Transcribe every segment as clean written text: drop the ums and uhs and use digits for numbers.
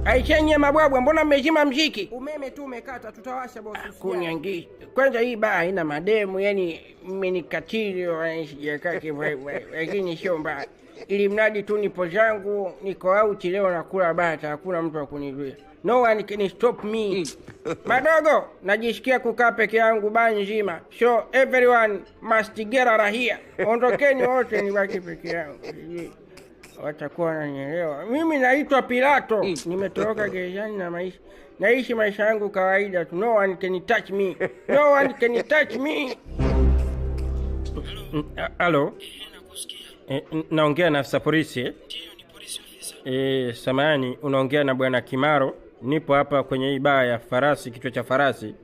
Aishenye mabwabwa, mbona mmezima mziki? Umeme tu umekata, tutawasha bosi. Kunyangi. Kwanza hii baa haina mademu, yani mmenikatili, sijakaa kivyo, lakini sio mbaya. Ili mradi tu nipo zangu, niko out leo nakula bata, hakuna mtu wa kunizuia. No one can stop me. Madogo, najisikia kukaa peke yangu baa nzima. So everyone must get out of here. Ondokeni wote nibaki peke yangu. Watakuwa wananielewa. Mimi naitwa Pilato, nimetoroka gerezani na maisha, naishi maisha yangu kawaida tu. No one can touch me, no one can touch me. Halo, naongea na afisa polisi eh? Samahani, unaongea na bwana Kimaro. Nipo hapa kwenye hii baa ya farasi, kichwa cha farasi.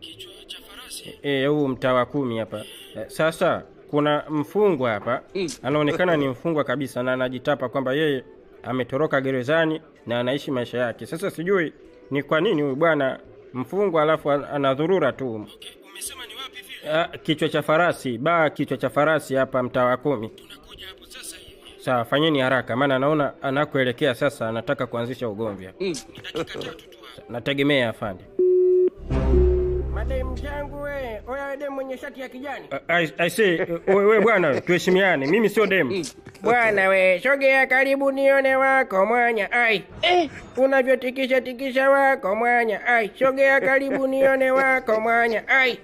Huu mtaa wa 10 hapa. Sasa kuna mfungwa hapa, anaonekana ni mfungwa kabisa na anajitapa kwamba yeye ametoroka gerezani na anaishi maisha yake. Sasa sijui ni kwa nini huyu bwana mfungwa alafu anadhurura tu. Okay, umesema ni wapi vile? Kichwa cha farasi, baa kichwa cha farasi hapa mtaa wa 10. Tunakuja hapo sasa hivi. Sawa, fanyeni haraka maana naona anakoelekea sasa anataka kuanzisha ugomvi. Ni dakika 3 tu hapo. Nategemea afande. Madem jangu we, oya demu mwenye shati ya kijani. I see, wewe bwana, tuheshimiane. Mimi sio demu. Bwana we, sogea karibu nione wako mwanya. Ai. Unavyotikisha tikisha wako mwanya. Ai, sogea karibu nione wako mwanya. Ai.